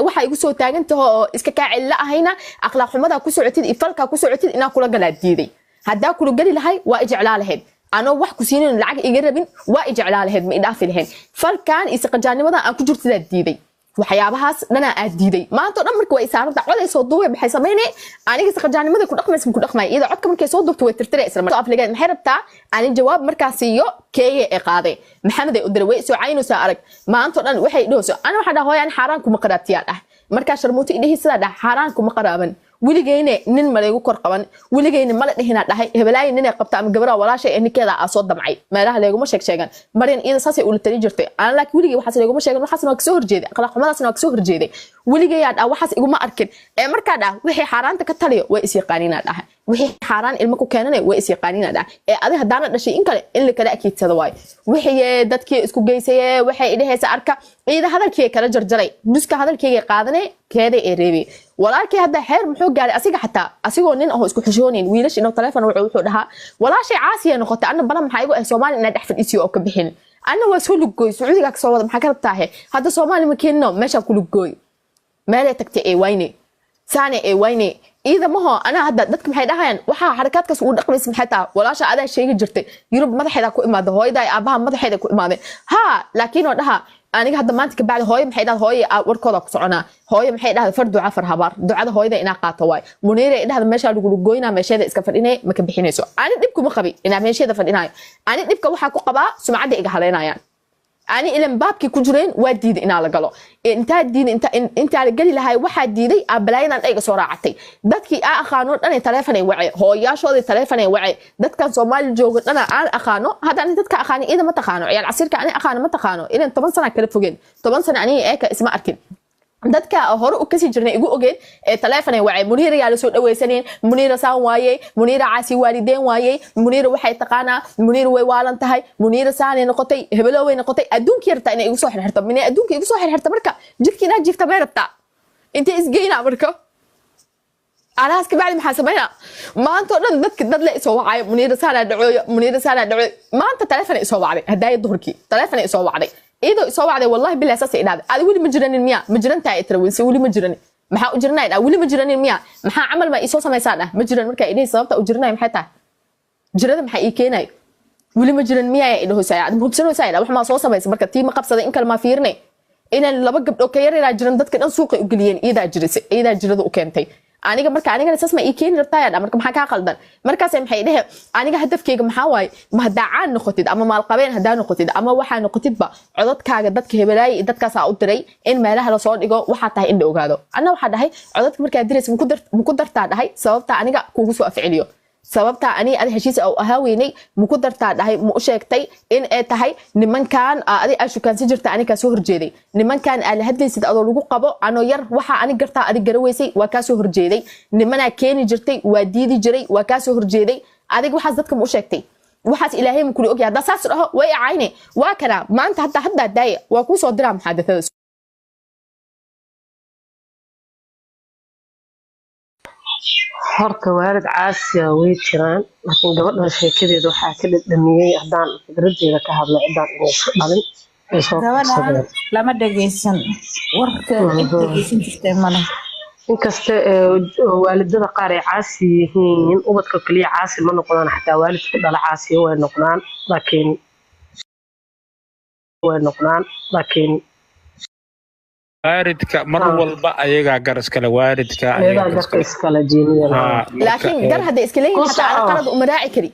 waxaa igu soo taagan taho oo iska kaa celila ahayna akhlaaq xumadaa ku socotid iyo falkaa ku socotid inaa kula galaa diiday. Haddaa kula geli lahay waa i jeclaa lahayd, anoo wax ku siinin, lacag iga rabin, waa i jeclaa lahayd, ma i dhaafi lahayn. Falkan iyo saqajaanimadan aan ku jirtidaa diiday, waxyaabahaas dhanaa aad diiday maanta oo dhan. Marka waa isaaranta coday soo duubay, maxay samaynay? Aniga saqajaanimada ku dhaqmaysa ku dhaqmay iyada. Codka markay soo duubto way tirtiray isla markaa. Afligeed maxay rabtaa? Ani jawaab markaa siiyo keeye ee qaaday Maxamed ay u diray, way soo caynaysaa. Arag maanta oo dhan waxay dhahayso, ana waxaa dhaha hooyo ani xaaraan kuma qaraabtiyaa dhah. Markaa sharmuuto idhihi sidaa dhah, xaaraan kuma qaraaban weligeyne, nin malaygu kor qaban weligeyne, mala dhihinaa dhahay hebelaayi ninay qabta ama gabadha walaashay ee ninkeeda aa soo damcay. Meelaha leeguma sheeg sheegan Maryan iyada saasay ula tali jirtay ana, laakiin weligey waxaas leeguma sheegan. Waxaasna waa kasoo horjeeday, akhlaaq xumadaasna waa kasoo horjeeday. Weligeyaa dhah waxaas iguma arkin ee markaa dhah wixii xaaraanta ka taliyo way is yaqaaniinaa dhahay, wixii xaaraan ilmo ku keenanay way is yaqaaniinaa dhahay. Ee adi haddaana dhashay in kale in la kala akiidsado waayo. Wixii dadkii isku geysaye waxay idhahaysa arka iyada hadalkii kala jarjaray, nuska hadalkeygay qaadanay, keeday ee reebay. Walaalkii hadda xeer muxuu gaaray? Asiga xataa asigoo nin ahoo isku xishoonayn wiilash inuu taleefon wuxuu dhahaa walaashay caasiya noqotay. Anna balan maxaa igu ah Soomaali inaa dhex fadhiisiyo oo ka bixin. Anna waa soo lugooy, Sacuudigaa kasoo wada, maxaa ka rabtaahe? Hadda Soomaali ma keenino, meeshaa ku lugooy, meelay tagtay ee wayne saane ee wayne iyada maho. Anaa hadda dadka maxay dhahayaan? Waxaa xarakaadkaas ugu dhaqmaysa maxay taha? Walaasha adaa sheegi jirtay Yurub madaxeeda ku imaada, hooyadaa iyo aabaha madaxeeda ku imaadeen. Haa, laakiin oo dhaha aniga hadda maanta kabacdi hooyo maxay dhahda? Hooyo warkooda ku soconaa. Hooyo maxay dhahda? Far duca far habaar, ducada hooyada inaa qaato waay. Muniira ay dhahda meeshaa lagu goynaa, meesheeda iska fadhinay, ma ka bixinayso. Ani dhibkuma qabi inaa meesheeda fadhinayo. Ani dhibka waxaa ku qabaa sumcadda iga haleynayaan. Ani ilan baabkii ku jireen waa diiday inaa la galo, intaa diiday intaa la geli lahay waxaa diiday aa balaayadan dhayga soo raacatay. Dadkii aa aqaano dhan taleefanay wace, hooyaashoodii taleefanay wace, dadkan Soomaali jooga dhana aan aqaano. Hadda ani dadka aqaani iyada ma taqaano, ciyaal casiirka ani aqaano ma taqaano. Ilan 10 sana kala fogeen, 10 sana aniga eeka isma arkin. Dadka hore u kasi jirnay igu ogeen ee taleefanay wacay, Muniira yaa lasoo dhawaysaneen, Muniira saan waayey, Muniira caasi waalideen waayey, Muniira waxay taqaanaa, Muniira way waalan tahay, Muniira saanay noqotay, hebelo way noqotay. Adduunka yartaa inay igu soo xirxirto minay adduunka igu soo xirxirto. Marka jidka inaa jiifta may rabtaa intay isgeynaa. Marka alahaas kabacdi maxaa samaynaa? Maanta oo dhan dadka dad le isoo wacayo, Muniira saanaa dhacooyo, Muniira saanaa dhacooyo. Maanta taleefon isoo wacday hadaaya duhurkii, taleefon isoo wacday iyadoo isoo wacday, wallahi bilahi saasay idhahday: adi weli ma jiranin miya? Ma jiran tahay tira weyse weli ma jiranin, maxaa u jiranay dhah? Weli ma jiranin miya? Maxaa camal ma isoo samaysaa dhah? Ma jiran markaa idhihi, sababta u jiranay maxay tahay? Jirada maxaa ii keenayo? Weli ma jiran miya idhahaysaa, ad hubsanaysaa idhah, wax maa soo samaysa? Marka tii ma qabsaday in kale maa fiirinay inaan laba gabdho ka yar yaraa jiran, dadka dhan suuqay u geliyeen. Iyadaa jirisay, iyadaa jirada u keentay aniga. Marka anigana saas ma ii keeni rabtaa yaa dha? Marka maxaa kaa qaldan? Markaas maxay dhehe aniga hadafkeyga maxaa waaye? Ma haddaa caan noqotid ama maalqabeen haddaa noqotid ama waxaa noqotidba, codadkaaga dadka hebelaaya iyo dadkaasaa u diray in meelaha lasoo dhigo, waxaa tahay in la ogaado. Anna waxaa dhahay codadka markaa diraysa maku dartaa dhahay sababta aniga kugu soo afceliyo, sababta ani adi heshiis au ahaa weynay maku dartaa dhahay? Ma u sheegtay in ay tahay nimankan adi aa shukaansan jirta ani kaa soo horjeeday, nimankan aa la hadlaysid adoo lagu qabo anoo yar, waxaa ani gartaa adi garaweysay, waa kaa soo horjeeday, nimanaa keeni jirtay waa diidi jiray, waa kaa soo horjeeday adiga, waxaas dadka ma u sheegtay? Waxaas ilaahay ma kuli ogyahay? Haddaa saas dhaho way acayne. Waa kana maanta hadda haddaa daaya waa kuu soo diraa muxaadathada. Horta waalid caasiya way jiraan, laakiin gabadhan sheekadeeda waxaa ka dhadhamiyey, haddaan fikradeeda ka hadlo, ciddaan inaysa dhalin ay soo gabadhan qabsadeen. Lama dhageysan warkeeda, cid dhageysan jirtay male. Inkasta waalidada qaar ay caasi yihiin, ubadka kaliya caasi ma noqdaan, xataa waalidka dhala caasiya way noqdaan, laakiin way noqdaan, laakiin waalidka mar walba ayagaa garas kale, waalidka ayagaa ayagaa garas garka kale iskala jeeniyada. Haa, marka laakiin gar hadday iska leeyihin ku xataa ana soco qalad uma raaci kari.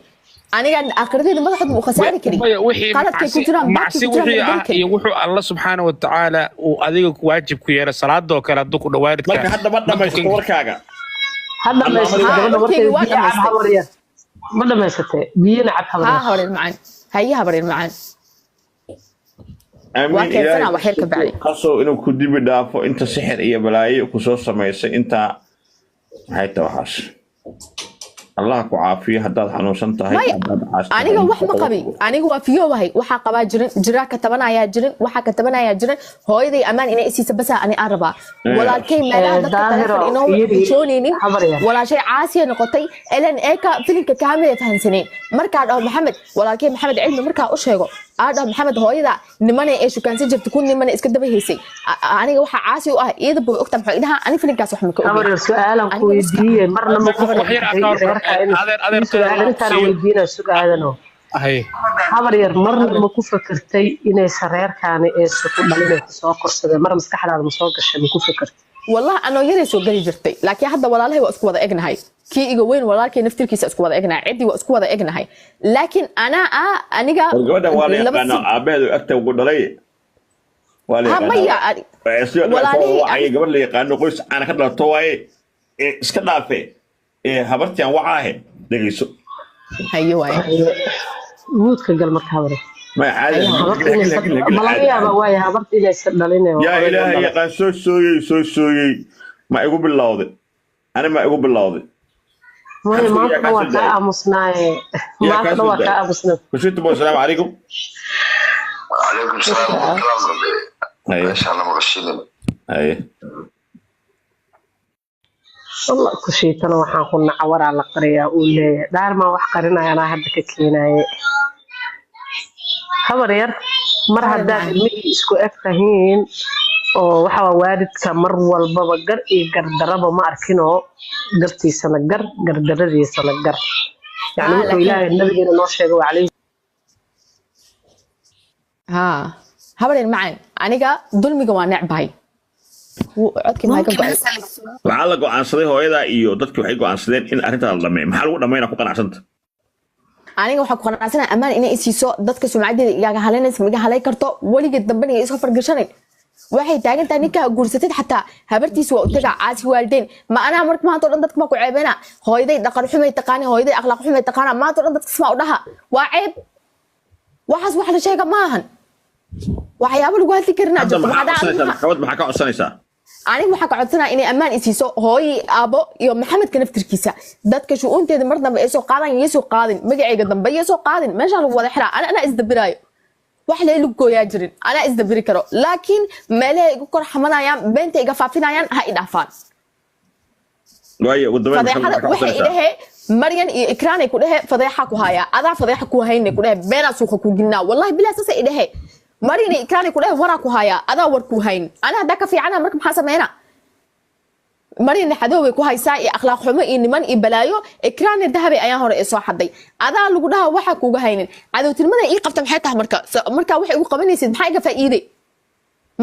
Aniga aakhiradeeda madaxooda ma u khasaari kari. Maya, wixii Qaladkay ku jiraan, baadkay macsi ku jiraan, wixii ma ah geli kari. iyo wuxuu Alla subxaana wa tacaala uu adiga ku waajib ku yeelay, salaadoo kale hadduu ku dhawaaridka. Marka hadda ma dhamaysato warkaaga? Ha dhamaysatay Haa, gabadha warkayga warkeeda. waa Biyo cab. dhamaystay. Habar yar, ma dhamaysatay? Biyana cab, habar Haa, yar. habaryar macaan. Haye, habaryar macaan. Aamin. Waa keensanaa Ilaahay wax yar ka bacdi. Qasow inuu ku dibi dhaafo inta sixir iyo balaayo kusoo samaysay intaa. Maxay tahay waxaas? Allah ku caafiyo haddaad xanuunsan tahay, Maya, haddaad caas tahay. aniga wax ma qabi, aniga waa fiyoobahay. Waxaa qabaa jirin, jiraa ka tabanayaa jirin, waxaa ka tabanayaa jirin. Hooyaday ammaan inay isiisa basaa ani aan rabaa. Walaalkay meelaha dadka Daahiro, taleefon inoo fiiri, xishoonaynin. Habar yar. Walaashay caasiya noqotay elen eeka filinka kaamida fahansaneen. Markaa dhaho Maxamed, walaalkay Maxamed Cilmi, markaa u sheego aa dhaho Maxamed hooyada nimanay ee shukaansan jirta ku nimana iska daba haysay. Aniga waxaa caasi u ah iyada buu ogta. Muxuu idhaha? Ani filinkaas wax ma ka Habar ogeyn. yar, su-aalan ku Aniga iska weydiiye, marna ma ku Wax yar fakartay aka hor- reerka in adeer su-aal intaana siiyo. weydiina sug-aadano. Haye. Habar yar, marna ma ku fakartay inaysan reerkaani eesa ku dhalin ay kusoo korsadeen? Mar maskaxdaada ma soo gashay? Ma ku fakartay? Wallah anoo yaray soo geli jirtay, laakiin hadda walaalahay waa isku wada egnahay. Kii iga weyn walaalkay naftirkiisa isku wada egnahay, ciddii waa isku wada egnahay, laakiin anaa ah aniga War gabadhan waa la laba yaqaanaa, aabaheedu agta ugu dhalay waa la Ha, yaqaanaa. maya, Sidoo kale walaalihii wacay gabadh la yaqaano, qoys caana ka dhalato waaye. Ee, iska dhaafe ee habartian wacaahe, dhegeyso. Haye waaye. Guudka gal marka, habar yar. Maya, caadi. Habarta inaysan ma laga yaabaa waaye habarta inaysan dhalin ee Yaa odayga Ilaahay dhalay. yaqaan, soo sooyey, soo sooyey, ma igu bilowday? Ani ma igu bilowday? Maya, Yaa maantana kaa waa soo kaa daayay. aamusnaaye. Yaa kaa Maantana soo waa kaa daayay. aamusnaa. Kushiinta boy, asalaamu calaykum. وعليكم السلام ورحمة الله وبركاته. Haye. ما شاء الله مغشين. Haye. Allah ku shiitana, waxaan ku nacawaraa la qariyaa uu leeyahay. Dhaarmaa wax qarinaya anaa hadda ka keenaaye. Habar yar, mar Habar haddaad macaan. ilmihii isku eg tahiin oo waxa waa waalidka mar walbaba gar iyo gardaraba ma arkinoo, gartiisana gar, gardaradiisana gar, yacni Haa, wuxuu laakiin Ilaahay nabigeena noo sheegay waa calayhi haa, habaryar macaan, aniga dulmiga waa necbahay. Codkii maxaa ka go-ay? Waxaa la go'aansaday hooyadaa iyo dadki waxay go'aansadeen in arrintaa la dhameeyo. Maxaa lagu dhameynaa ku qanacsanta? Aniga waxaa ku qanacsanaa ammaan inay isiiso. Dadka sumcadeeda igaaga halaynaysa ma iga halay karto. Weligeed dambena iga soo fargashanayn. Waxay taagan tahay ninkaa guursatid xataa habartiisa waa u tagaa, caasi waalideen ma anaa. Marka maanta o dhan dadka maa ku ceebeena? Hooyaday dhaqan xumay taqaana, hooyaday akhlaaq xumay taqaana, maanta o dhan dadka ismaa u dhaha. Waa ceeb waxaas, wax la sheega maahan, waxyaabo lagu hadli karinaa Hadda jirto. maxaa Waxaa codsanaysaa? Maxkamad maxaa ka codsanaysaa? Aniga waxaa ka codsanaya inay ammaan isiiso hooyi, aabo iyo Maxamedka naftirkiisa. Dadka shu-uunteeda mar dambe ay soo qaadan iyo soo qaadin, magacayga dambe iyo soo qaadin. Meeshaa lagu wada xiraa. Ana anaa isdabiraayo, wax laylu gooyaa jirin, anaa isdabiri karo, laakiin meelahay igu kor xamanayaan, beenta iga faafinayaan, ha i dhaafaan. Waayo, ugu dambeyn maxkamad Fadeexada maxaa ka waxay codsanaysaa? idhahe Maryan iyo Ikraanay ku dhehe fadeexa ku hayaa, adaa fadeexa ku haynay ku dhehe, beenaa suuqa ku gelinaa. Wallahi bilaa saasay idhahe Maryan iyo Ikraanay ku dhehe, waraa ku hayaa, adaa war ku hayn. Anaa haddaa ka fiicana marka maxaa sameynaa? Maryan xadoobay ku haysaa iyo akhlaaq xumo iyo niman iyo balaayo. Ikraanna dahabay ayaan hore ee soo xaday. Adaa lagu dhaha waxaa kuuga haynin. Cadowtinimada ii qabta maxay tahay marka? Markaa waxay igu qabanaysid maxaa iga faa'iiday?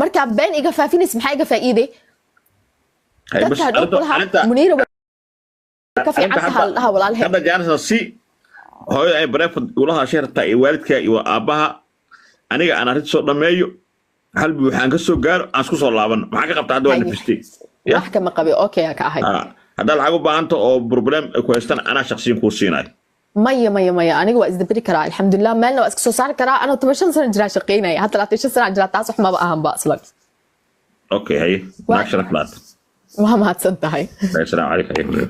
Markaa been iga faafinaysid maxaa iga faa'iiday? Haye, bas Dadka hadhow kulaha Muniira way ka fiican arrinta tahay la dhaha walaalahe. Hadda jaanisna si hooyada ay bareefad ula hadashay rabtaa iyo waalidka iyo aabbaha, aniga aan arrinta soo dhameeyo, hal buuxaan ka soo gaaro, aan isku soo laabano. Maxaa ka qabta hadda? Waa Haye. nafistay ya. Wax kama qabi, okay aan ka ahay. Ah, haddaad lacag u baahanta oo problem ay ku haystaan, anaa shaqsiyan kuu siinayo. Maya, maya, maya, aniga waa isdaberi karaa, alxamdulilah. Meelna waa iska soo saari karaa. Anoo 15 sano jiraa shaqaynaya, hadda 25 sano jiraa, taas wax maba ahanba aslan. Okay, haye. Naag sharaf laad. Waa mahadsan tahay. Asalaamu calaykum. Haye.